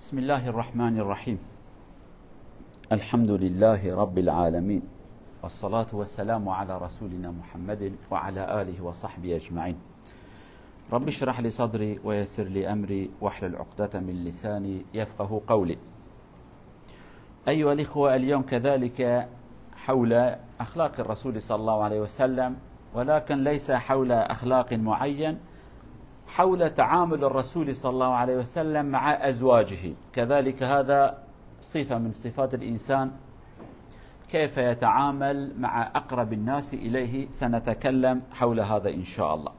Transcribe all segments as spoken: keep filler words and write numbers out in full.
بسم الله الرحمن الرحيم. الحمد لله رب العالمين. والصلاة والسلام على رسولنا محمد وعلى آله وصحبه أجمعين. رب اشرح لي صدري ويسر لي أمري واحلل عقدة من لساني يفقه قولي. أيها الإخوة، اليوم كذلك حول أخلاق الرسول صلى الله عليه وسلم، ولكن ليس حول أخلاق معين، حول تعامل الرسول صلى الله عليه وسلم مع أزواجه. كذلك هذا صفة من صفات الإنسان، كيف يتعامل مع أقرب الناس إليه، سنتكلم حول هذا إن شاء الله.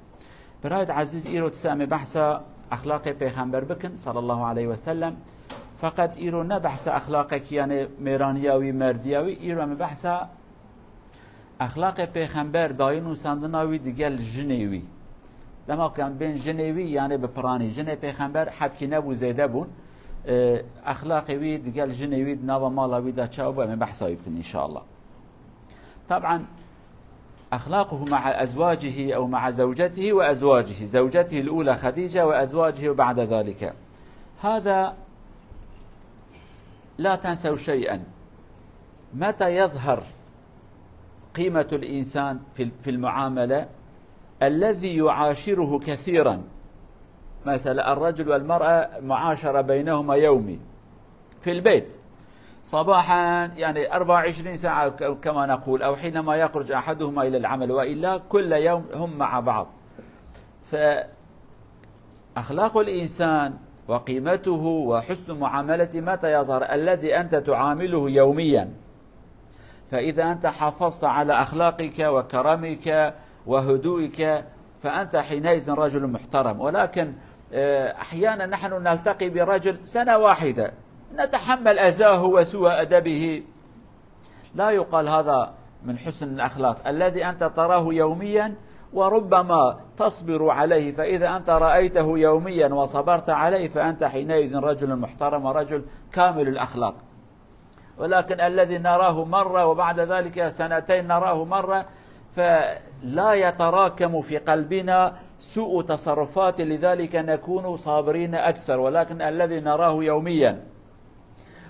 Birayê ezîz, îro disa em ê behsa exlaqê Pêxember bikin, sallallahu aleyhi ve sellem. Feqet îro ne behsa exlaqekî, yanê mêraniya wî, merdiya wî, îro em ê behsa exlaqê Pêxember, dayîn û sandina wî digel jinê wî. Dema ku em bên jinê wî, yanê bi piranî, jinê Pêxember hebkî nebû, zêde bûn. E, exlaqê wî digel jinê wî di nava mala wî de çawa bû, em ê behsa wî bikin inşallah. Taban, أخلاقه مع أزواجه أو مع زوجته وأزواجه، زوجته الأولى خديجة وأزواجه بعد ذلك. هذا لا تنسوا شيئا، متى يظهر قيمة الإنسان في في المعاملة؟ الذي يعاشره كثيرا، مثلا الرجل والمرأة معاشرة بينهما يومي في البيت، صباحا، يعني أربعة وعشرين ساعة ك-، كما نقول، أو حينما يخرج أحدهما إلى العمل، وإلا كل يوم هم مع بعض. فأخلاق الإنسان وقيمته وحسن معاملته متى يظهر؟ الذي أنت تعامله يوميا. فإذا أنت حافظت على أخلاقك وكرمك وهدوئك، فأنت حينئذ رجل محترم. ولكن، آه، أحيانا نحن نلتقي برجل سنة واحدة، نتحمل أذاه وسوء أدبه، لا يقال هذا من حسن الأخلاق. الذي أنت تراه يوميا وربما تصبر عليه، فإذا أنت رأيته يوميا وصبرت عليه، فأنت حينئذ رجل محترم ورجل كامل الأخلاق. ولكن الذي نراه مرة وبعد ذلك سنتين نراه مرة، فلا يتراكم في قلبنا سوء تصرفات، لذلك نكون صابرين أكثر. ولكن الذي نراه يوميا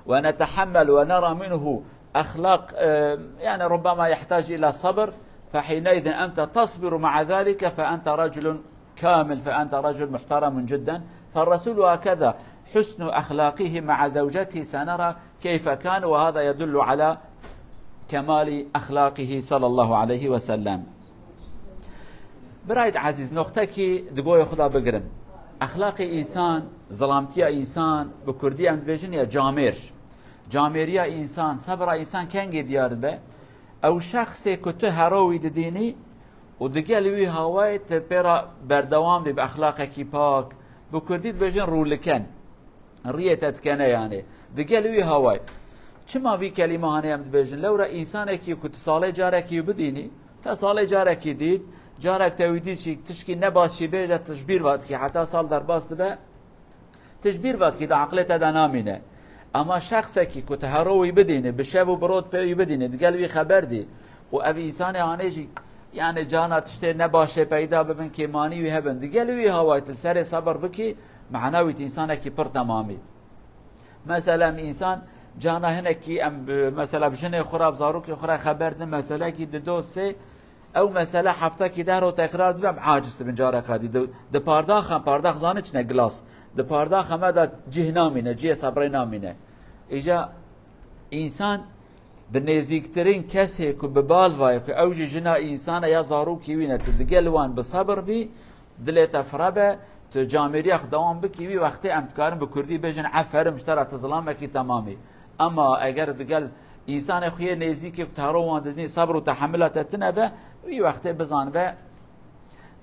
ونتحمل ونرى منه أخلاق، آه، يعني ربما يحتاج إلى صبر، فحينئذ أنت تصبر مع ذلك، فأنت رجل كامل، فأنت رجل محترم جدا. فالرسول هكذا حسن أخلاقه مع زوجته، سنرى كيف كان، وهذا يدل على كمال أخلاقه صلى الله عليه وسلم. Birayê ezîz, noqtekî di goyê xwe de bigirin. Exlaqê însan, zilamtiya însan, bi kurdî em dibêjin ya camêr. Camêriya însan, sebra însan kengê diyar dibe? Ew şexsê ku tu hero wî didînî û digel wî hawayê tu pê re berdewam bî bi exlaqekî pak, bi kurdî dibêjin rûliken. Riyê te dikene yanê. Digel wî hawayê. Çima vî kelîma hanê em dibêjin? Lewra însanekî ku tu salê carekî wî bidînî, te salê carekî dît, carek te wî dît jî tişkî ne baş jî bêje, tu ji bîr ve dikî, heta sal derbas dibe, tu ji bîr ve dikî, di aqilê te de namîne. Ema şexsekî ku tu hero wî bidînî, bi şev û bi rot pê wî bidînî, digel wî xeber dî û ev însanê hanê jî, yanê cana tiştê ne başê peyda bibin, kêmanî wî hebin, digel wî hawayê tu li serê sebir bikî, mana wî tu însanekî pir temamî. Mesela em însan cana hinekî em bi, mesela bi jinê xwe re, bi zarokê xwe re xeber din, meselekî di do sê, ew mesele heftekî deh ro tekrar dibe, em aciz dibin careka dî. Di, di pardaxa, pardax zanî çi ne, gilas. Di pardaxa me de cih namîne, cihê sebrê namîne. Îca însan bi nêzîktirîn kesê ku bi bal ve ye, ku ew jî jina însan e ya zarokî wî ne, tu digel wan bi sebir bî, dilê te fire be, tu camêriya xwe dewam bikî, wî wextê em dikarin bi kurdî bêjin, eferim ji te re, tu zilamekî temamî. Ema eger digel însanê xwe yê nêzîkê ku tu hero wan didînî, sebr û tehemila te tune be, wî wextê bizanibe,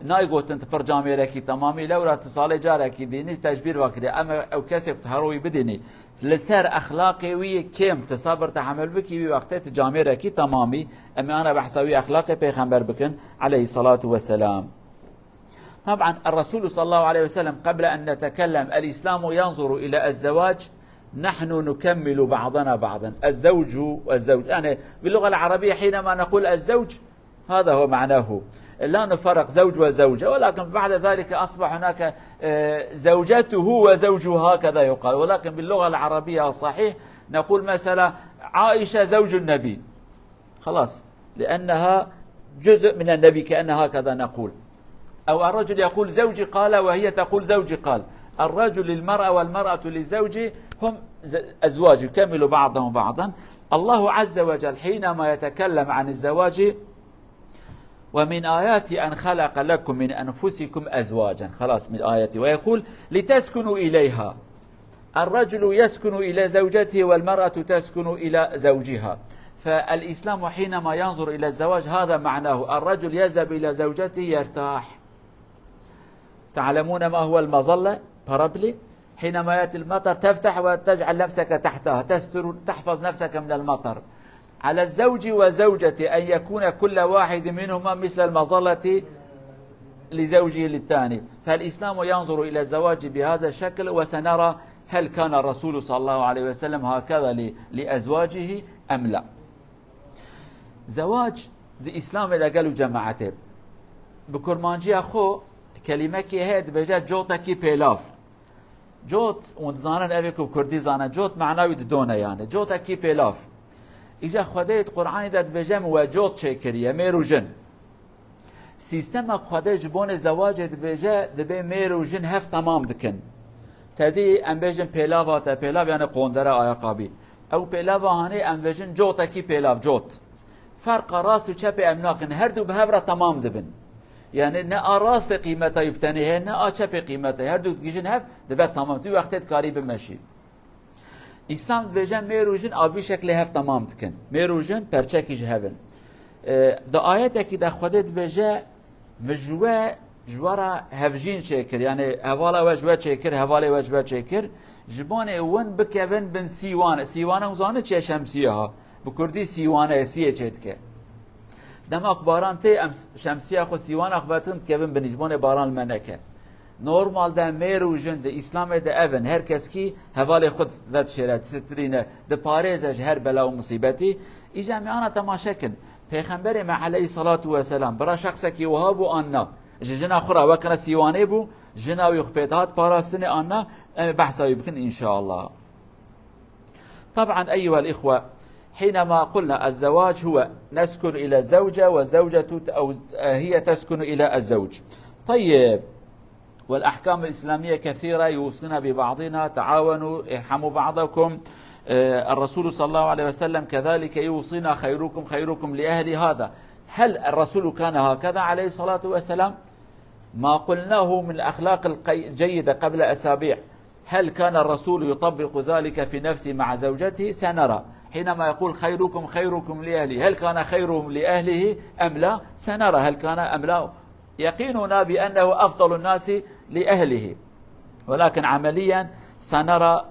nayê gotin tu pir camêrekî temamî, lewra tu salê carekî dînî, te ji bîr ve kiriye. Ema ew kesê ku tu hero wî bidînî, li ser exlaqê wî yê kêm tu sebir, tehemil bikî, wî wextê tu camêrekî temamî. Em ê ana behsa wî exlaqê Pêxember bikin, aleyhissalatu vesselam. طبعا الرسول صلى الله عليه وسلم، قبل أن نتكلم، الإسلام ينظر إلى الزواج، نحن نكمل بعضنا بعضا. الزوج والزوج، يعني باللغة العربية حينما نقول الزوج، هذا هو معناه. لا نفرق زوج وزوجة، ولكن بعد ذلك أصبح هناك، آه، زوجته وزوجها، هكذا يقال، ولكن باللغة العربية الصحيح نقول مثلًا عائشة زوج النبي، خلاص، لأنها جزء من النبي، كأنها هكذا نقول. أو الرجل يقول زوجي قال وهي تقول زوجي قال. الرجل للمرأة والمرأة للزوج، هم ز-، أزواج يكمل بعضهم بعضا. الله عز وجل حينما يتكلم عن الزواج، ومن آياته أن خلق لكم من أنفسكم أزواجا، خلاص، من آياته، ويقول لتسكنوا إليها. الرجل يسكن إلى زوجته والمرأة تسكن إلى زوجها. فالإسلام حينما ينظر إلى الزواج هذا معناه، الرجل يذهب إلى زوجته يرتاح. تعلمون ما هو المظلة؟ Parapluie. حينما يأتي المطر تفتح وتجعل نفسك تحتها، تستر، تحفظ نفسك من المطر. على الزوج والزوجة أن يكون كل واحد منهما مثل المظلة لزوجه للثاني. فالإسلام ينظر إلى الزواج بهذا الشكل، وسنرى هل كان الرسول صلى الله عليه وسلم هكذا ل-، لأزواجه أم لا. Zewac di Îslamê de gelo cemaetê. Bi kurmanciya xwe kelîmekî heye dibêje cotekî pêlav. Cot, hûn dizanin evê ku kurdî zane, cot mana wî didone yani. Cotekî pêlav. Îca Xwedê di Qur'anê de dibêje min we cot çêkiriye, mêr û jin. Sîstema Xwedê ji bonê zewacê dibêje, dibê mêr û jin hev temam dikin. Tedî em bêjin pêlava te, pêlav yani qondere, ayaqabî. Ew pêlava hanê em bêjin cotekî pêlav, cot. Ferqa rast û çepê em nakin, her du bi hev re temam dibin. Yani ne a rastê qîmeta wî bi tenê heye, ne a çepê qîmeta, her du digihîjin hev dibe temam. Tu wextê dikarî bimeşî. Îslam dibêje mêr û jin a vî şeklê hev temam dikin. Mêr û jin perçekî ji hev in. E, di ayetekî de Xwedê dibêje, min ji we, ji we re hevjîn çêkir. Yani hevala we ji we çêkir, hevalê we ji we çêkir. Ji bonê win bikevin bin sîwan. Sîwana hûn zanin çi ye, şemsiye ha. Bi kurdî sîwane ye, siyê çê dike. Dema ku baran tê, em şemsiya xwe, sîwana xwe vetin dikevin binî, ji bonê baran li me neke. Normalde mêr û jin di Îslamê de ev in, her keskî hevalê xwe vedişêre, disitirîne, diparêze ji her bela û musîbetî. Îca em ê ana temaşe kin. Pêxemberê me aleyhî salatu weselam bira şexsekî wiha bû an na? Ji jina xwe re wekine sîwanê bû, jina wî xwe pê dihat parastinê an na? Em ê behsa wî bikin înşallah. طبعا أيها الإخوة، حينما قلنا الزواج هو نسكن إلى الزوجة والزوجة ت-، أو هي تسكن إلى الزوج. طيب، والأحكام الإسلامية كثيرة يوصينا ببعضنا، تعاونوا، ارحموا بعضكم. آه، الرسول صلى الله عليه وسلم كذلك يوصينا: خيركم خيركم لأهلي. هذا، هل الرسول كان هكذا عليه الصلاة والسلام؟ ما قلناه من الأخلاق القي-، الجيدة قبل أسابيع، هل كان الرسول يطبق ذلك في نفسه مع زوجته؟ سنرى. حينما يقول: خيركم خيركم لأهلي، هل كان خيرهم لأهله أم لا؟ سنرى هل كان أم لا. يقيننا بأنه أفضل الناس لأهله، ولكن عمليا سنرى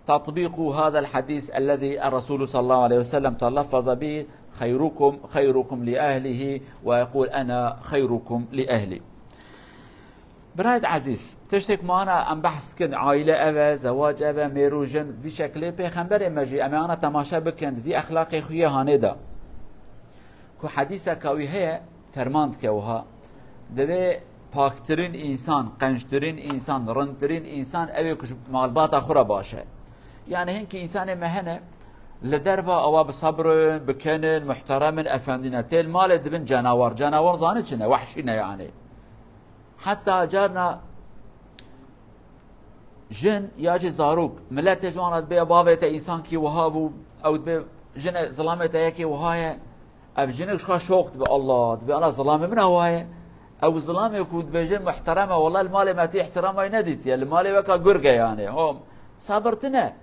تطبيق هذا الحديث الذي الرسول صلى الله عليه وسلم تلفظ به: خيركم خيركم لأهله، ويقول: أنا خيركم لأهلي. Birayet ezîz, tiştek me ana em behs dikin, aîle ev e, zewac ev e, mêr û jin, vî şeklê pêxemberê me jî em ê ana temaşe bikin, vî exlaqê xwe yê hanê de. Ku hedîseka wî heye, ferman dike wiha: Divê paktirîn însan, qenctirîn însan, rindtirîn însan ew ê ku ji malbata xwe re baş e. Yani hinkî însanê me hene, li derva ewa bi sebr in, bi ken in, muhterem in, efendî ne. Tê li malê dibin cenawar. Cenawar zanî çi ne? Wehşî ne yani. Heta carna jin ya jî zarok, miletê ji wan re dibê bavê te însankî wiha bû, ew dibê jinê zilamê te yekê wiha ye. Ev jinik ji xwe şok dibe, Allah, dibê ana zilamê min a wiha ye. Ew zilamê ku dibêje muhterem e, wela li malê me tê îhtîrama wî nedîtiye, li malê weka gurg e yani. Ho, sabir tune.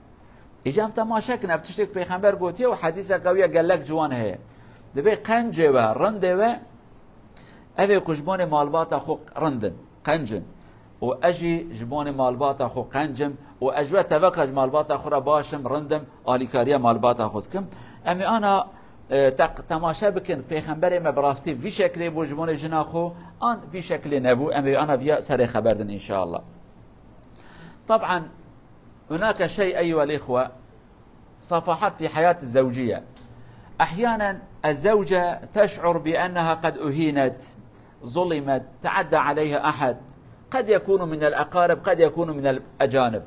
Îca em temaşe kin, ev tiştek pêxember gotiye û hedîseke wî ye gelek ciwan heye. Dibê qencê we, rindê we, ev ê ku ji bonê malbata xwe rind in, qenc in. Û ez jî ji bonê malbata xwe qenc im û ez ji we teveka ji malbata xwe re baş im, rind im, alîkariya malbata xwe dikim. Em ê ana, e, teq-, temaşe bikin, pêxemberê me bi rastî vî şeklê bû ji bonê jina xwe, an vî şeklê nebû, em ê ana viya serê xeber din înşallah. طبعا هناك شيء أيها الإخوة، صفحات في حياة الزوجية. أحيانا الزوجة تشعر بأنها قد أهينت، ظلمت، تعدى عليها أحد، قد يكون من الأقارب، قد يكون من الأجانب،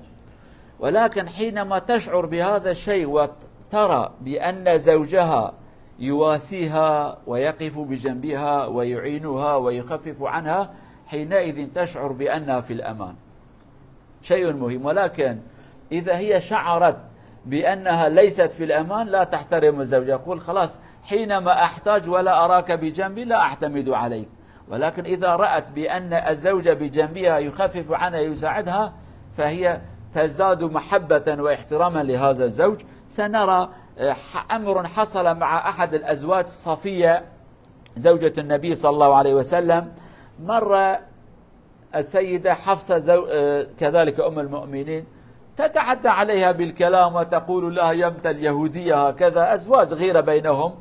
ولكن حينما تشعر بهذا الشيء وترى بأن زوجها يواسيها ويقف بجنبها ويعينها ويخفف عنها، حينئذ تشعر بأنها في الأمان. شيء مهم، ولكن إذا هي شعرت بأنها ليست في الأمان لا تحترم الزوج، يقول: خلاص، حينما أحتاج ولا أراك بجنبي لا أعتمد عليك. ولكن إذا رأت بأن الزوج بجنبها يخفف عنها، يساعدها، فهي تزداد محبة واحتراما لهذا الزوج. سنرى، آه، أمر حصل مع أحد الأزواج، صفية زوجة النبي صلى الله عليه وسلم. مر السيدة حفصة زو-، آه، كذلك أم المؤمنين، تتعدى عليها بالكلام وتقول لها: يا بنت اليهودية، هكذا، أزواج غيرة بينهم.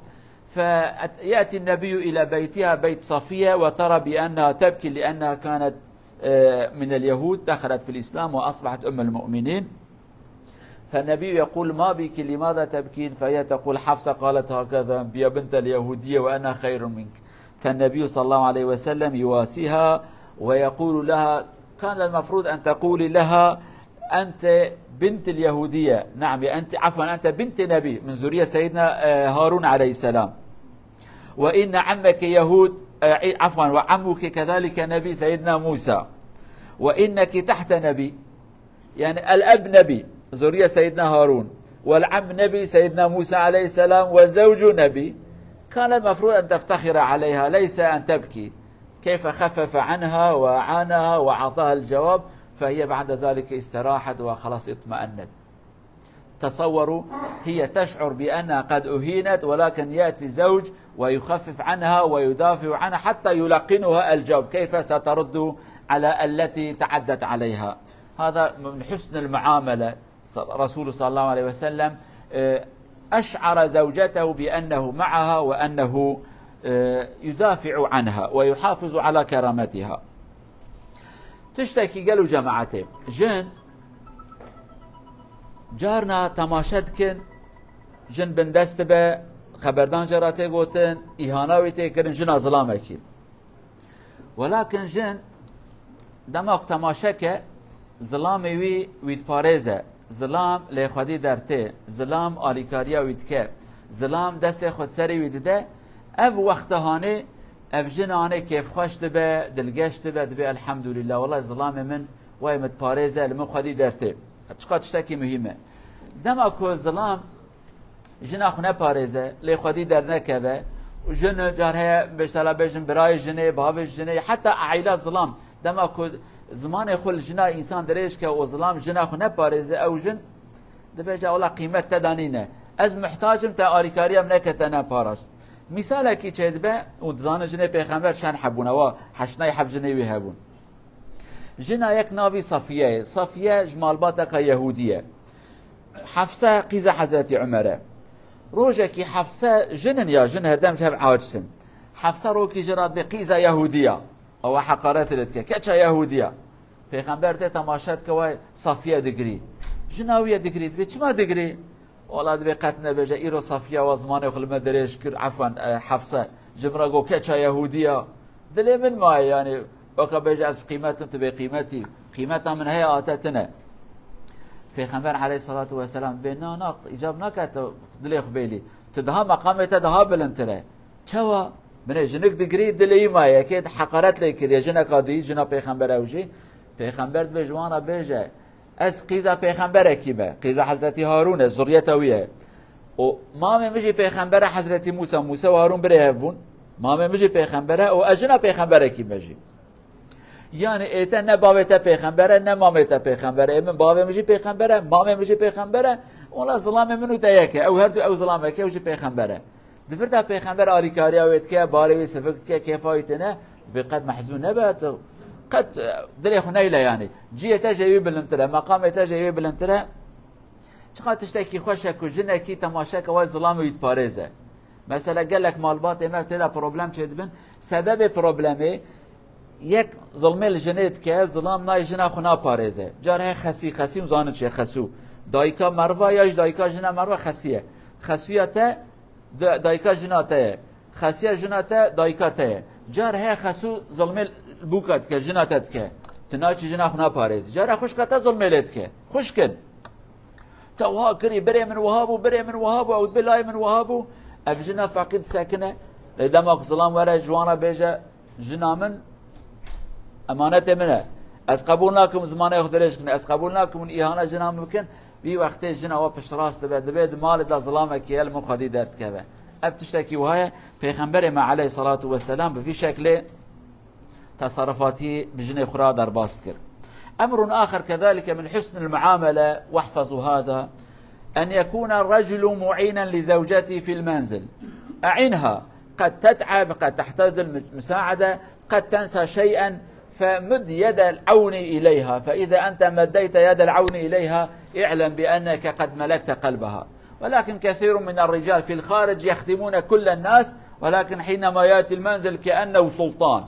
فيأتي النبي إلى بيتها، بيت صفية، وترى بأنها تبكي لأنها كانت، آه، من اليهود، دخلت في الإسلام وأصبحت أم المؤمنين. فالنبي يقول: ما بك؟ لماذا تبكين؟ فهي تقول: حفصة قالت هكذا: يا بنت اليهودية، وأنا خير منك. فالنبي صلى الله عليه وسلم يواسيها ويقول لها: كان المفروض أن تقولي لها: أنت بنت اليهودية، نعم، أنت، عفوا، أنت بنت نبي من ذرية سيدنا، آه، هارون عليه السلام، وإن عمك يهود، آه، عفوا، وعمك كذلك نبي سيدنا موسى، وإنك تحت نبي، يعني الأب نبي، ذرية سيدنا هارون، والعم نبي سيدنا موسى عليه السلام، والزوج نبي. كان المفروض أن تفتخر عليها، ليس أن تبكي. كيف خفف عنها وأعانها وأعطاها الجواب، فهي بعد ذلك استراحت وخلاص اطمأنت. تصوروا، هي تشعر بأنها قد أهينت، ولكن يأتي زوج ويخفف عنها ويدافع عنها حتى يلقنها الجواب، كيف سترد على التي تعدت عليها. هذا من حسن المعاملة. رسول صلى الله عليه وسلم، آه، أشعر زوجته بأنه معها وأنه، آه، يدافع عنها ويحافظ على كرامتها. Tiştekî gelo cemaetê. Jin carna temaşe dikin, jin bindest dibe, xeberdan jê re tê gotin, îhana wî tê kirin, jina zilamekî. Welakin jin dema ku temaşe ke, zilamê wî, wî diparêze. Zilam lê xwedî dertê. Zilam alîkariya wî dike. Zilam destê xwe serê wî dide. Ev wexta hanê, ev jin hanê kêfxweş dibe, dilgeş dibe, dibê: Elhamdulillah, wela zilamê min, wayê min diparêze, li min xwedî dertê. Çiqa tiştekî muhîm e. Dema ku zilam jina xwe neparêze, lê xwedî dernekeve. Û jin car heye, mesela bêjin birayê jinê, bavê jinê, heta aîla zilam. Dema ku zimanê xwe li jina însan dirêj ke û zilam jina xwe neparêze, ew jin dibêje: wela qîmet te de nîne. Ez muhtac im, te alîkariya min neke, te neparast. Mîsalekî çêdibe û dizanin jinê pêxember çend heb bûn, ewa heşt neh heb jinê wî hebûn. Jina yek navî Safiye ye. Safiye ji malbateka Yehûdî ye. Hefse qîza Hezretî Umer e. Rojekî Hefse, jin in ya, jin herdem ji hev aciz in. Hefse rokî ji re dibê: qîza Yehûdî ya. Ewa heqaretê lê dike. Keça Yehûdî ya. Pêxember tê temaşe dike, wayê Safiye digirî. Jina wî ye digirî. Dibê: çima digirî? Wela dibê qet nebêje, îro Safiye wa zimanê xwe li me dirêj kir, efwen, e, Hefse, ji min re got keça Yehûdî ya. Dilê min maye, yanî, weke bêje ez bi qîmet im, tu bê qîmetî. Qîmeta min heye, a te tune. Pêxember aleyhissalatu vesselam dibê: na, na, îcab nake tu dilê xwe bêlî. Tu daha meqamê te daha bilindtir e. Çawa? Binê jinik digirî, dilê wî maye. Yekê heqaret lê kiriye, jineka dî, jina pêxember ew jî. Pêxember dibê ji wan re bêje: ez qîza pêxemberekî me, qîza Hezretî Harûn e, zuriyeta wî ye. Û mamê min jî pêxember e, Hezretî Mûsa, Mûsa û Harûn birê hev bûn. Mamê min jî pêxember e û ez jina pêxemberekî me jî. Yanî ê te ne bavê te pêxember e, ne mamê te pêxember e. Ê min, bavê min jî pêxember e, mamê min jî pêxember e. Wela zilamê min û te yek e. Ew her du ew zilamek e, ew jî pêxember e. Di vir de pêxember alîkariya wê dike, barê wê sivik dike, kêfa wî tine, dibê qet mehzûn nebe, tu qet, e, dilê xwe neyle yanî. Cihê te jê wî bilindtir e, meqamê te jê wî bilindtir e. Çiqa tiştekî xweş e ku jinekî temaşeke wê zilamê wî diparêze. Mesela gelek malbatê me tê de problem çêdibin. Sebebê problemê yek zilmê li jinê dike, zilam nayê jina xwe naparêze. Car heye xesî, xesî hûn zanin çi ye, xesû. Dayika meriva ya jî dayika jina meriva xesî ye. Xesûya te da-, dayika jina te ye. Xesiya jina te dayika te ye. Car heye xesû zilmê bûka dike, jina te dike. Tu naçî jina xwe naparêzî. Cara xwişka te zilmê lê dike. Xwişkin. Te wiha kirî, birê min wiha bû, birê min wiha bû, ew dibê layê min wiha bû. Ev jina feqîr disekine. Lê dema ku zilam were, ji wan re bêje, jina min emanetê min e. Ez qebûl nakim zimanê xwe dirêj kin, ez qebûl nakim hûn îhane jina min bikin. Vî wextê jina we piştrast dibe, dibê di malê de zilamekî heye li min xwedî derdikeve. Ev tiştekî wiha ye, Pêxemberê me aleyhissalatu vesselam bi vî şeklê teserrufatî bi jinê xwe re derbas dikir. أمر آخر كذلك من حسن المعاملة، واحفظوا هذا، أن يكون الرجل معينا لزوجته في المنزل. أعنها، قد تتعب، قد تحتاج المساعدة، قد تنسى شيئا، فمد يد العون إليها، فإذا أنت مديت يد العون إليها، اعلم بأنك قد ملكت قلبها. ولكن كثير من الرجال في الخارج يخدمون كل الناس، ولكن حينما يأتي المنزل كأنه سلطان،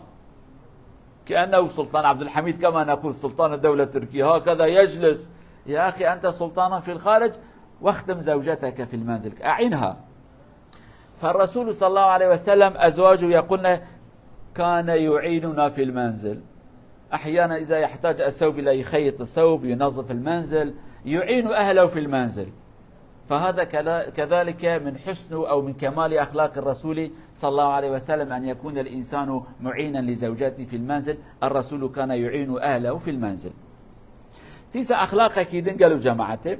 كأنه سلطان عبد الحميد، كما نقول سلطان الدولة التركية، هكذا يجلس. يا أخي، أنت سلطان في الخارج، واخدم زوجتك في المنزل، أعنها. فالرسول صلى الله عليه وسلم أزواجه يقولن: كان يعيننا في المنزل. أحيانا إذا يحتاج الثوب إلى، يخيط الثوب، ينظف المنزل، يعين أهله في المنزل. فهذا كلا-، كذلك من حسن أو من كمال أخلاق الرسول صلى الله عليه وسلم أن يكون الإنسان معينا لزوجته في المنزل. الرسول كان يعين أهله في المنزل. Dîsa exlaqekî din gelo cemaetê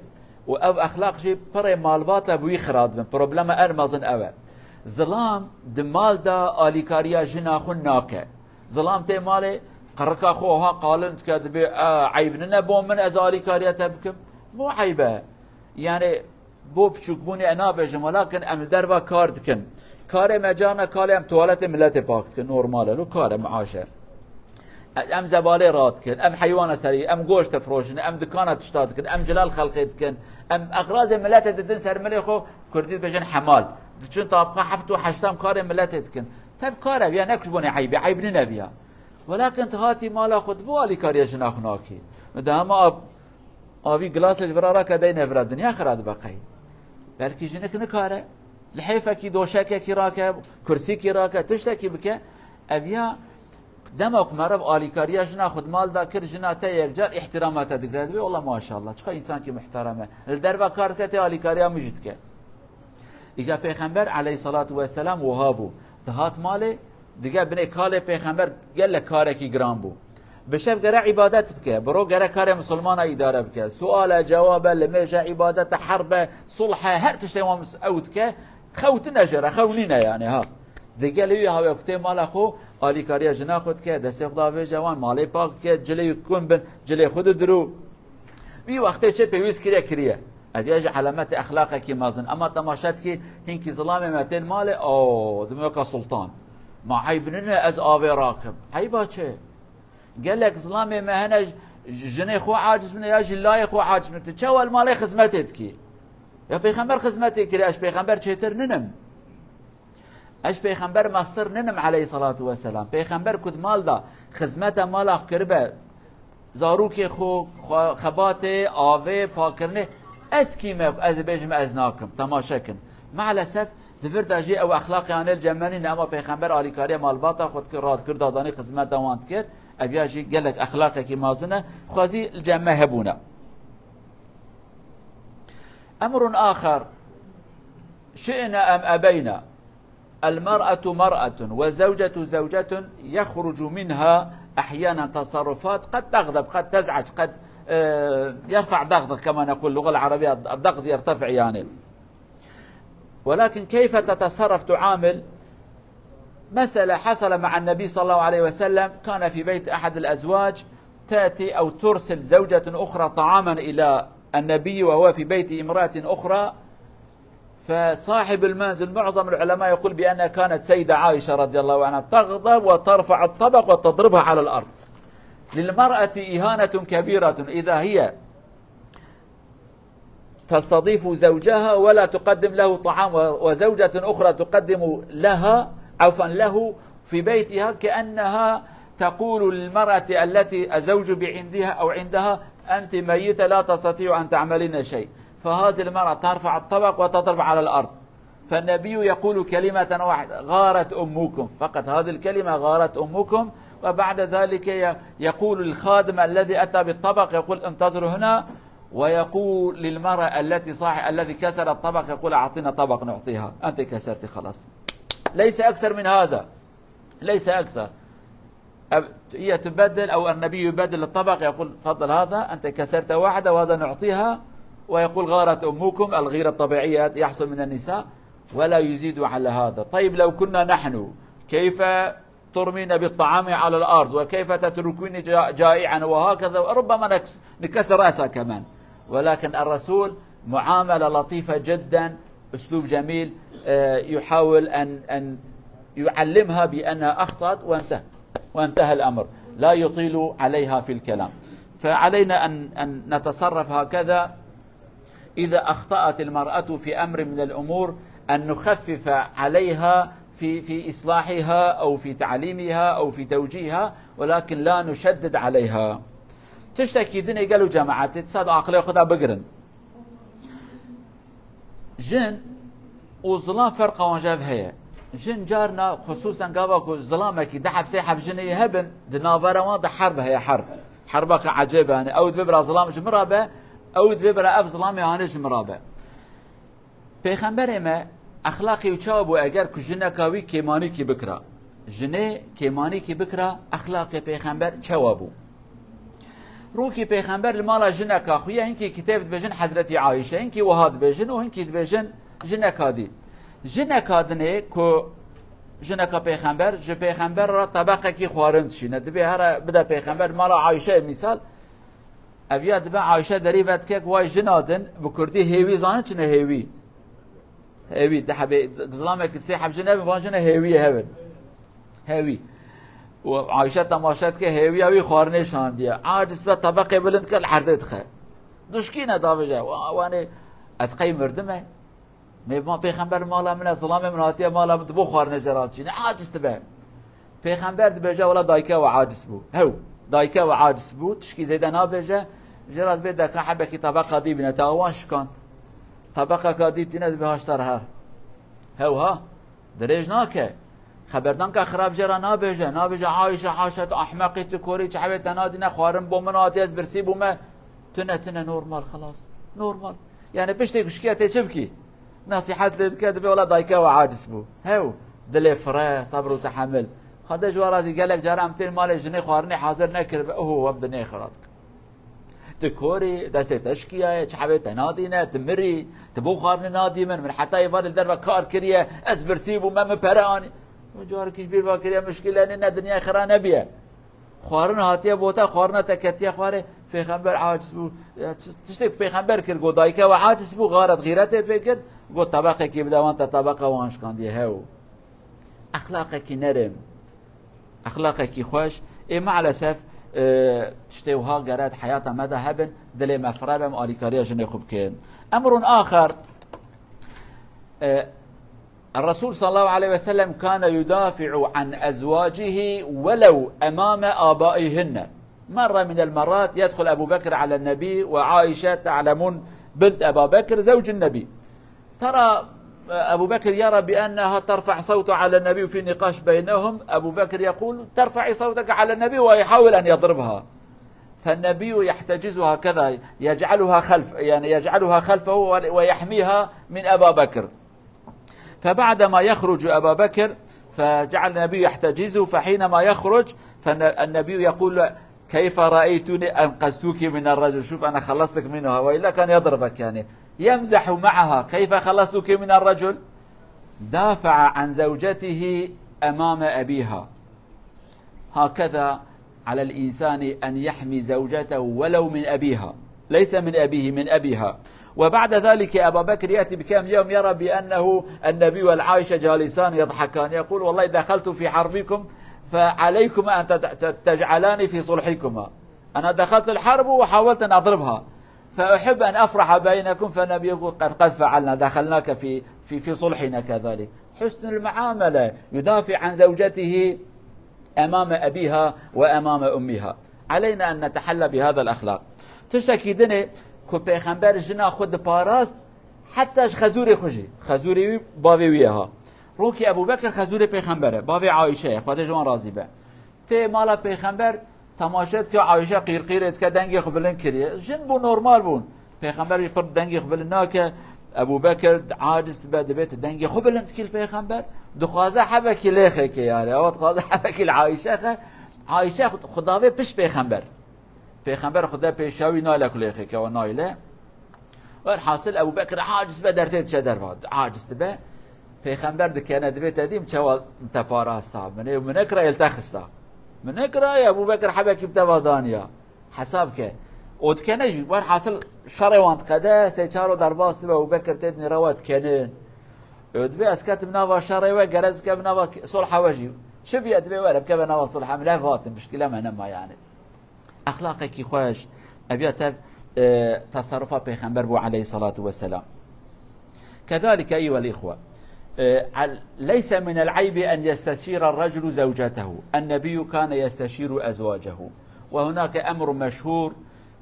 û ev exlaq jî pirê malbata bi wî xira dibin. Problema en mezin ew e. Zilam di mal de alîkariya jina xwe nake. Zilam tê malê, qirika xwe wiha qalin dike, dibê, "A, eyb nine bo min ez alîkariya te bikim?" Bo eyb e. Yani, bo piçûkbûnê e nabêjim, welakin em li derva kar dikin. Karê me carna kalê em tuwaletê miletê pak dikin, normal e, lo kar e, miaş e. Em zebalê radikin, em heywana serî, em goşt difiroşin, em dikana tişta dikin, em cilal xelqê dikin, em exrazê miletê didin ser milê xwe, kurdî dibêjin hemal. Diçin tabqa heft û heşt em karê miletê dikin. Tev kar e, viya ne ku ji bonê eybê, eyb nîne viya. Welakin tu hatî mala xwe, tu bo alîkariya jina xwe nakî. Min de hema av-, avî gilasê ji vira rake dey nevira dinya xira dibe qey. Belkî jinik nikare. Li hêfekî doşekekî rake, kursîkî rake, tiştekî bike. Ev ya dema ku meriv alîkariya jina xwe di mal de kir, jina te yekcar îhtîrama te digire, dibê, "Wela maşallah, çiqa însankî muhterem e." Li derva kar dike, tê alîkariya min jî dike. Îca Pêxember aleyhissalatu vesselam wiha bû. Dihat malê, dige binê kalê Pêxember gelek karekî giran bû. Bi şev gere îbadet bike, bi ro gere karê misilmana îdare bike. Sual e, cewab e, limêj e, îbadet e, herb e, sulh e, her tiştê wan mis-, ew dike, xew tune jê re, xew nîne yani ha. Dige li wî hawê ku tê mala xwe, alîkariya jina xwe dike, destê xwe davêje wan, malê pak dike, cilê wî kun bin, cilê xwe didirû. Vî wextê çi pêwîst kiriye, kiriye. Ev ya jî elemetê exlaqekî mezin. Ema temaşe dikî, hinkî zilamê me tên malê, o, dibê weka sultan. Ma eyb nine ez avê rakim. Eyba çi? Gelek zilamê me hene j-, jinê xwe aciz bine ya jî layê xwe aciz bine. Tu çawa li malê xizmetê dikî? Ya Pêxember xizmetê kiriye, ez Pêxember çêtir ninim. Ez Pêxember mestir ninim aleyhissalatu vesselam. Pêxember ku di mal da xizmeta mala xwe kiribe, zarokê xwe, xwe, xebatê, avê, pakirinê, ez kî me, ez bêjim ez nakim. Temaşe kin. Maalesef di vir de jî ew exlaqê anê li cem me nîne, ema Pêxember alîkariya malbata xwe dikir, radikir, dadanî xizmeta wan dikir. Ev ya jî gelek exlaqekî mezin e. Xwezî li cem me hebûne. أمر آخر، شئنا أم أبينا، المرأة مرأة والزوجة زوجة، يخرج منها أحيانا تصرفات قد تغضب، قد تزعج، قد، آه، يرفع ضغط، كما نقول اللغة العربية، الضغط يرتفع يعني. ولكن كيف تتصرف، تعامل؟ مسألة حصل مع النبي صلى الله عليه وسلم، كان في بيت أحد الأزواج، تأتي أو ترسل زوجة أخرى طعاما إلى النبي وهو في بيت امرأة أخرى، فصاحب المنزل، معظم العلماء يقول بأنها كانت سيدة عائشة رضي الله عنها، تغضب وترفع الطبق وتضربها على الأرض. للمرأة إهانة كبيرة إذا هي تستضيف زوجها ولا تقدم له طعام، و-، وزوجة أخرى تقدم لها، عفوا، له في بيتها، كأنها تقول للمرأة التي الزوج بعندها أو عندها: "أنت ميتة، لا تستطيع أن تعملين شيء." فهذه المرأة ترفع الطبق وتضرب على الأرض. فالنبي يقول كلمة واحدة: غارت أمكم. فقط هذه الكلمة: غارت أمكم. وبعد ذلك ي-، يقول الخادم الذي أتى بالطبق، يقول: انتظروا هنا. ويقول للمرأة التي صاح-، الذي كسر الطبق، يقول: أعطينا طبق نعطيها، أنت كسرت خلاص. ليس أكثر من هذا، ليس أكثر. أب-، هي تبدل، أو النبي يبدل الطبق، يقول: تفضل، هذا أنت كسرت واحدة وهذا نعطيها. ويقول: غارت أمكم، الغيرة الطبيعية يحصل من النساء، ولا يزيد على هذا. طيب، لو كنا نحن، كيف ترمين بالطعام على الأرض؟ وكيف تتركيني جا-، جائعا؟ وهكذا ربما نكس-، نكسر رأسها كمان. ولكن الرسول معاملة لطيفة جدا، أسلوب جميل، آه، يحاول أن، أن يعلمها بأنها أخطأت وانتهى، وانتهى الأمر، لا يطيل عليها في الكلام. فعلينا أن، أن نتصرف هكذا. إذا أخطأت المرأة في أمر من الأمور، أن نخفف عليها في، في إصلاحها أو في تعليمها أو في توجيهها، ولكن لا نشدد عليها. Tiştekî dinê gelo cemaetê, disa di aqilê xwe de bigirin. Jin û zilam ferqa wan ji hev heye. Jin carna, xusûsen gava ku zilamekî du heb sê heb jinê hebin, di navbera wan de herb heye, herb. Herba xwe ecêb e, yanî ew dibe bira zilam ji min re be, ew dibe bira ev zilamê hanê ji min re be. Pêxemberê me exlaqê wî çawa bû eger ku jineka wî kêmanîkî bikira? Jinê kêmanîkî bikira, exlaqê pêxember çawa bû? Rokî pêxember li mala jineka xwe ye, hinkî kitêb dibêjin Hezretî Ayşe, hinkî wiha dibêjin û hinkî dibêjin jineka dî. Jineka dinê ku jineka pêxember, ji pêxember re tebeqekî xwarin dişîne. Dibê here bide pêxember, mala Ayşe mîsal. Ev ya dibe Ayşe derî vedike ku vay jina din, bi kurdî hêwî, zanin çi ne hêwî? Hêwî, di hebê, zilamekî sê heb jin hebin, van jine hêwiyê hebin. Hêwî. Û Ayşe temaşe dike, hêwiya wî xwarinê şandiye. Aciz be, tebeqê bilind ke li erdê dixe. Duşkîne davêje, wa-, wanê, ez qey mirdim e. Mêvan pêxember mala min e, zilamê min hatiye mala min, tu bo xwarinê jê re dişîne, aciz dibe. Pêxember dibêje, wela dayike we aciz bû. Hew, dayike we aciz bû, tişkî zêde nabêje, jê re dibê deka hebekî tebeqa dî bîne, te wan şikand. Tebeqeka dî tîne dibê haşta re her. Hew ha, dirêj nake. Xeberdanka xirab jê re nabêje, nabêje, Ayşe, haşa, tu ehmeqî, tu korî, çi hebê te nadîne, xwarin bo min hatiye, ez birsî bûme. Tune, tune, normal, xelas. Normal. Yani piştê ku şikiye tê çi bikî? Nesîhet lê dike, dibê wela dayike we aciz bû. Hew, dilê fire, sebr û tehemil. Xwedê ji we razî, gelek caran em tên malê jinê xwarinê hazir nekiribe. Oho, em dinê xira dikin. Tu korî, destê te şikiyaye, çi hebê te nadîne, tu mirî, tu bo xwarinê nadî min, min heta êvarê li derve kar kiriye, ez birsî bûme, min pere anî. Min carekî ji bîr ve kiriye, mişkîle nîne, dinyayê xira nebiye. Xwarin hatiye bo te, xwarina te ketiye xwarê, pêxember aciz bû. Ya, ti-, tiştê ku pêxember kir, got, dayike we aciz bû, xaret xîretê pê kir, got, tebeqekî bide wan, te tebeqa wan şikandiye, hew. Exlaqekî nerim, exlaqekî xweş. Ê, maalesef, e, tiştê wiha gere di heyata me de hebin, dilê me firebe, em alîkariya jinê xwe bikin. Emrun axer, e, الرسول صلى الله عليه وسلم كان يدافع عن أزواجه ولو أمام آبائهن. مرة من المرات يدخل أبو بكر على النبي، وعائشة تعلمون بنت أبا بكر زوج النبي. ترى أبو بكر يرى بأنها ترفع صوتها على النبي في نقاش بينهم. أبو بكر يقول: ترفعي صوتك على النبي، ويحاول أن يضربها. فالنبي يحتجزها كذا، يجعلها خلف، يعني يجعلها خلفه ويحميها من أبا بكر. فبعدما يخرج أبا بكر، فجعل النبي يحتجزه، فحينما يخرج، فالنبي يقول: كيف رأيتني أنقذتك من الرجل؟ شوف، أنا خلصتك منه، وإلا كان يضربك، يعني. يمزح معها: كيف خلصتك من الرجل؟ دافع عن زوجته أمام أبيها. هكذا على الإنسان أن يحمي زوجته ولو من أبيها، ليس من أبيه، من أبيها. وبعد ذلك أبا بكر يأتي بكم يوم يرى بأنه النبي والعائشة جالسان يضحكان، يقول: والله دخلت في حربكم فعليكما أن تج-، تجعلاني في صلحكما. أنا دخلت الحرب وحاولت أن أضربها، فأحب أن أفرح بينكم، فالنبي يقول: قد، قد فعلنا، دخلناك في، في، في صلحنا كذلك. حسن المعاملة، يدافع عن زوجته أمام أبيها وأمام أمها. علينا أن نتحلى بهذا الأخلاق. Tiştekî dinê ku pêxember jina xwe diparast, Heta ji xezûrê xwe jî. Xezûrê wî bavê wî ye ha. Rokî Ebû Bekir xezûrê pêxember e. Bavê Ayşe ye. Xwedê ji wan razî be. Tê mala pêxember temaşe dike, Ayşe qîrqîrê dike, dengê xwe bilind kiriye. Jin bû, normal bûn. Pêxember jî pir dengê xwe bilind nake. Ebû Bekir aciz dibe, dibê tu dengê xwe bilind dikî li pêxember. Dixwaze hebekî lêxê ke yani. Ewa dixwaze hebekî li Ayşe xe. Ayşe xwe, xwe davê pişt pêxember. Pêxember xwe de pêşiya wî, nayê ku lêxê ke, ewa nayê. Werhasil Ebû Bekir aciz be, dertê diçe derva. Aciz dibe. Pêxember dikene, dibê te dîm çawa te parasta. Min ê, min nekira, el te xista. Min nekira, Ebû Bekir hebekî bi te va daniya. Hesab ke. O dikene jî, werhasil şerê wan diqede, sê çaro derbas dibe, Ebû Bekir tê dinêre we dikenin. Ö dibê ez ketim nava şerê we, gerez bikem nava sulha we jî. Çi biye dibê were bikeve nava sulha, min lev hatin, muşkile me nema yani. Exlaqekî xweş. Ev ya tev, e, teserrufa Pêxember bû aleyhissalatu vesselam. كذلك أيها الإخوة، e, al-, ليس من العيب أن يستشير الرجل زوجته. النبي كان يستشير أزواجه. وهناك أمر مشهور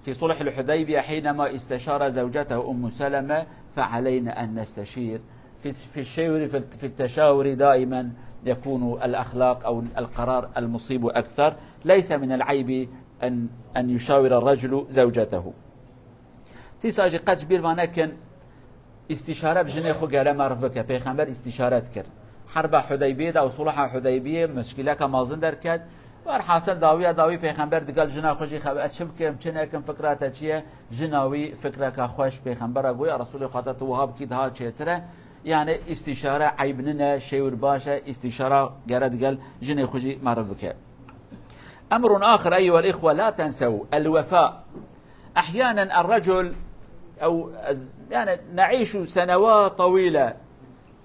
في صلح الحديبية حينما استشار زوجته أم سلمة، فعلينا أن نستشير في، في الشاور، في الت-، في التشاور دائما يكون الأخلاق أو القرار المصيب أكثر. ليس من العيب أن، أن يشاور الرجل زوجته. Tîsa jî qet ji bîr va nekin, îstîşare bi jinê xwe gere meriv bike. Pêxember îstîşare dikir. Herba Hudeybiyê de û Sulha Hudeybiyê mişkileka mezin derket. Werhasil dawiya dawî Pêxember digel jina xwe jî xebe, ez çi bikim, çi nekim, fikra te çi ye? Jina wî fikreka xweş Pêxembera got, ya Resûlê Xweda, tu wiha bikî daha çêtir e. Yani îstîşare eyb nine, şêwir baş e, îstîşara gere digel jinê xwe jî meriv bike. أمر آخر أيها الإخوة، لا تنسوا الوفاء. أحيانا الرجل أو، يعني، نعيش سنوات طويلة،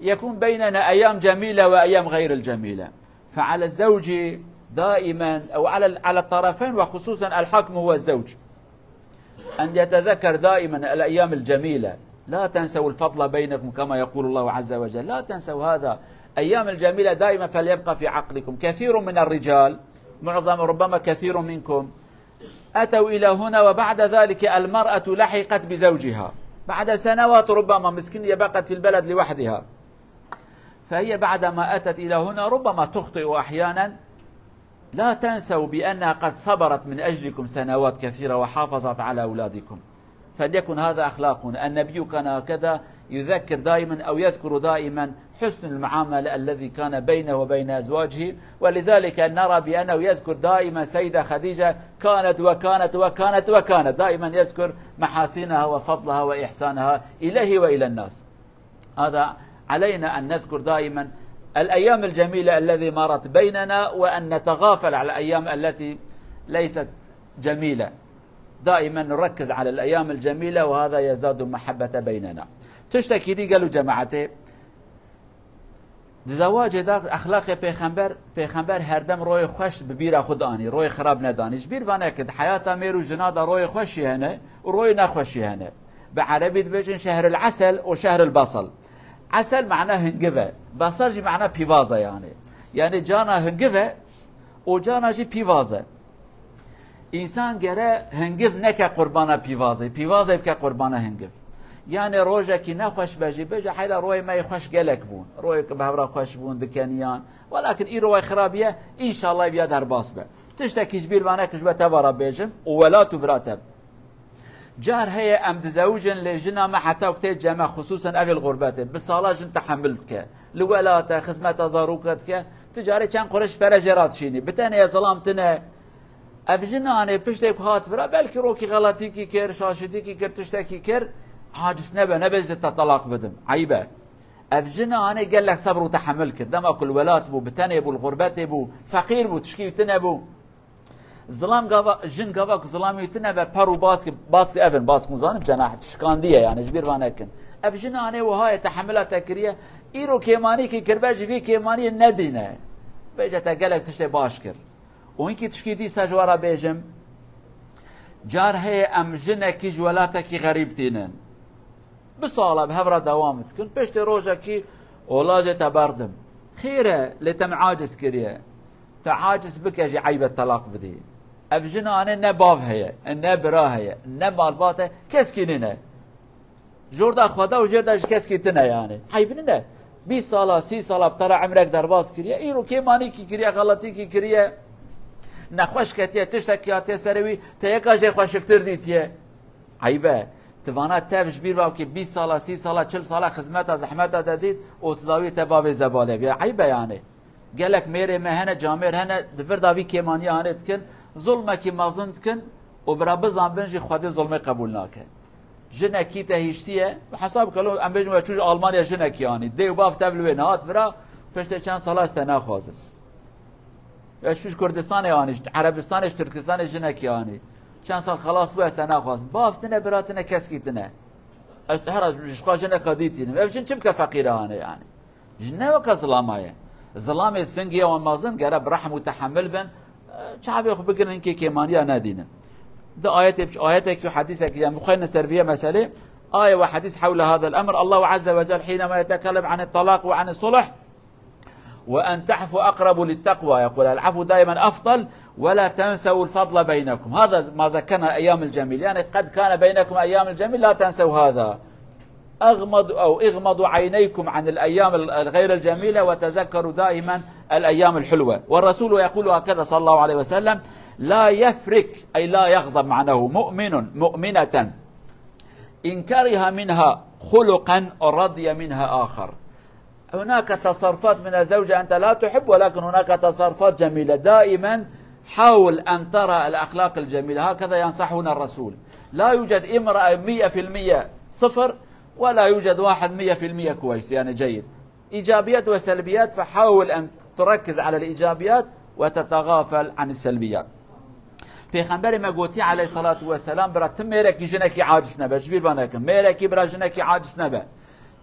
يكون بيننا أيام جميلة وأيام غير الجميلة، فعلى الزوج دائما أو على، على الطرفين وخصوصا الحاكم هو الزوج أن يتذكر دائما الأيام الجميلة. لا تنسوا الفضل بينكم كما يقول الله عز وجل. لا تنسوا هذا. أيام الجميلة دائما فليبقى في عقلكم. كثير من الرجال، معظم، ربما كثير منكم، أتوا إلى هنا وبعد ذلك المرأة لحقت بزوجها. بعد سنوات ربما مسكينة بقت في البلد لوحدها. فهي بعدما أتت إلى هنا ربما تخطئ أحيانا. لا تنسوا بأنها قد صبرت من أجلكم سنوات كثيرة وحافظت على أولادكم. فليكن هذا أخلاقنا. النبي كان هكذا يذكر دائما أو يذكر دائما حسن المعاملة الذي كان بينه وبين أزواجه، ولذلك نرى بأنه يذكر دائما سيدة خديجة كانت وكانت وكانت وكانت، دائما يذكر محاسنها وفضلها وإحسانها إليه وإلى الناس. هذا علينا أن نذكر دائما الأيام الجميلة الذي مرت بيننا، وأن نتغافل على الأيام التي ليست جميلة. دائما نركز على الأيام الجميلة، وهذا يزداد محبة بيننا. Tiştekî dî gelo cemaetê, di zewacê de exlaqê pêxember, pêxember herdem royê xweş bi bîra xwe danî, royê xirab nedanî. Ji bîr va nekin, di heyata mêr û jina de royê xweş jî hene û royê nexweş jî hene. Bi erebî dibêjin şehrul esel û şehrul basal. Esel mana hingiv e. Basal jî mana pîvaz e yani. Yani cana hingiv e û cana jî pîvaz e. Însan gere hingiv neke qurbana pîvazê, pîvazê bike qurbana hingiv. Yani rojekî nexweş be jî, bêje heyla royê me yê xweş gelek bûn. Royê ku bi hevra xweş bûn, dikeniyan. Welakin îro way xirabiye, înşallah biya derbas be. Tiştekî ji bîr vane ku ji we tevara bêjim û welat û vira te. Car heye em dizewicin lê jina me heta ku tê ceme, xusûsen ev ê li xurbetê, bi sala jin tehemil dike. Li welat e, xizmeta zaroka dike, tu carê çend qureş pere jê re dişînî. Bi tenê ye, zilam tune. Ev jin anê piştê ku hat vira, belkî rokî xelatîkî kir, şaşidîkî kir, tiştekî kir, aciz nebe, nebe ez ê te telaq bidim. Eyb e. Ev jin anê gelek sebr û tehemil kir. Dema ku li welat bû, bi tenê bû, li xurbetê bû, feqîr bû, tişkî wî tune bû. Zilam gava, jin gava ku zilamê wî tune be, per û baskî, baskî ev in, baskî zanin cenah şikandiye yani, ji bîr va nekin. Ev jin anê wiha ye, tehemila te kiriye. Îro kêmanîkî kirbe jî vî kêmaniyê nedîne. Bêje te gelek tiştê baş kir. Û hinkî tişkî dîsa ji we re bêjim, car heye em jinekî ji welatekî xerîb tînin. Bi sala bi hev re dewam dikin. Piştê rojekî ola jê te berdim. Xêr e, lê te min aciz kiriye. Te aciz bike jî eyb e telaq bidî. Ev jin anê ne bav heye, ne bira heye, ne malbat e, keskî nîne. Jor da xwe da û jêr de ji keskî tine yani. Eyb nine. Bîst sala, sî sala bi te re emrek derbas kiriye. Îro kêmanîkî kiriye, xeletîkî kiriye. Nexweş ketiye, tiştekî hatiye serê wî, te yeka jê xweşiktir dîtiye. Eyb e. Ti vana tev ji bîr ve ki bîst sala, sî sala, çil sala xizmeta, zehmeta te dît û tu dawî te bavê zebalê biya. Eyb e yani. Gelek mêrê me hene, camêr hene, di vir de vî kêmaniya hanê dikin, zulmekî mezin dikin û bira bizanbin jî Xwedê zulmê qebûl nake. Jinekî te hiştiye, bi hesab kelo em bêjin we çû ji Almanya jinekî anî. Dê û bav tev li wê nehat vira, piştê çend sala ez te naxwazim. We çû ji Kurdistanê anî, ji Erebistanê, ji Tirkistanê jinekî anî. Çend sal xelas bû ez te naxwazim. Bav tine, bira tine, keskî tine. Ez her az ji xwe jineka dîtînim. Ev jin çi bike feqîre hane yani. Ji ne weke zilama ye. Zilamê singê wan mezin gere bi rehm û tehemil bin, çavê xwe bigirin hinkê kêmaniya nedînin. Di ayetê, ayetekî û hedîsekî, yani bixweyne ser vê meselê, aye ve hedîs hewle hadel emr, Allahu Azze ve Celle hînema yetekellem anî talak ve anî sulh, وأن تعفوا أقرب للتقوى، يقول: العفو دائما أفضل، ولا تنسوا الفضل بينكم. هذا ما ذكرنا الأيام الجميلة، يعني قد كان بينكم أيام الجميلة، لا تنسوا هذا. أغمض-، أو اغمضوا عينيكم عن الأيام ال-، الغير الجميلة، وتذكروا دائما الأيام الحلوة. والرسول يقول هكذا صلى الله عليه وسلم: لا يفرك، أي لا يغضب، معناه مؤمن مؤمنة إن كره منها خلقا رضي منها آخر. هناك تصرفات من الزوجة أنت لا تحب، ولكن هناك تصرفات جميلة. دائما حاول أن ترى الأخلاق الجميلة، هكذا ينصحنا الرسول. لا يوجد امرأة مية في المية صفر، ولا يوجد واحد مية في المية كويس، يعني جيد. إيجابيات وسلبيات، فحاول أن تركز على الإيجابيات وتتغافل عن السلبيات. Pêxemberê me gotiye aleyhissalatu vesselam, bira ti mêrekî jinekî aciz nebe, ji bîr ve nekin. Mêrekî bira jinekî aciz nebe.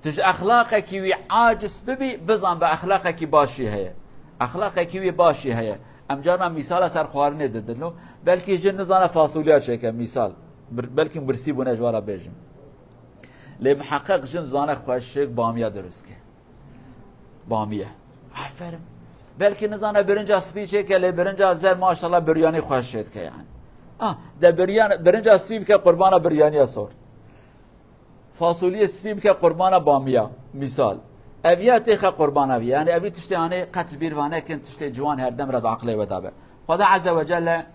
Tu ji exlaqekî wî aciz bibî, bizan be exlaqekî baş jî heye. Exlaqekî wî baş jî heye. Em carna mîsala ser xwarinê didin û belkî jin nizane fasulya çêke mîsal. Bir-, belkî birsî bûne ji we re bêjim. Lê miheqeq jin zane xweşik bamiya dirust ke. Bamiye. Aferin. Belkî nizane birinca spî çêke, lê birinca zer maşallah biryanî xweş çêdike yani. Ah, de biryan, birinca spî bike qurbana biryaniya sor. Fasuliyê spî bike qurbana bamiya, mîsal. Ev ya têxe qurbana vî. Yani evî tiştê hanê qet ji bîr ve nekin, tiştê ciwan her dem re di aqilê we de be. Xweda Azze ve Celle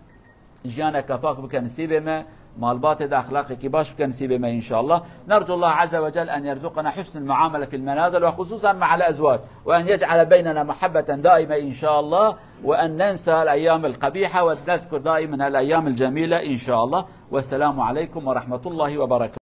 jiyaneke pak bike nisîbê me, malbatê de exlaqekî baş bike nisîbê me inşallah. نرجو الله عز وجل أن يرزقنا حسن المعاملة في المنازل وخصوصا مع الأزواج، وأن يجعل بيننا محبة دائمة إن شاء الله، وأن ننسى الأيام القبيحة ونذكر دائما الأيام الجميلة إن شاء الله. والسلام عليكم ورحمة الله وبركاته.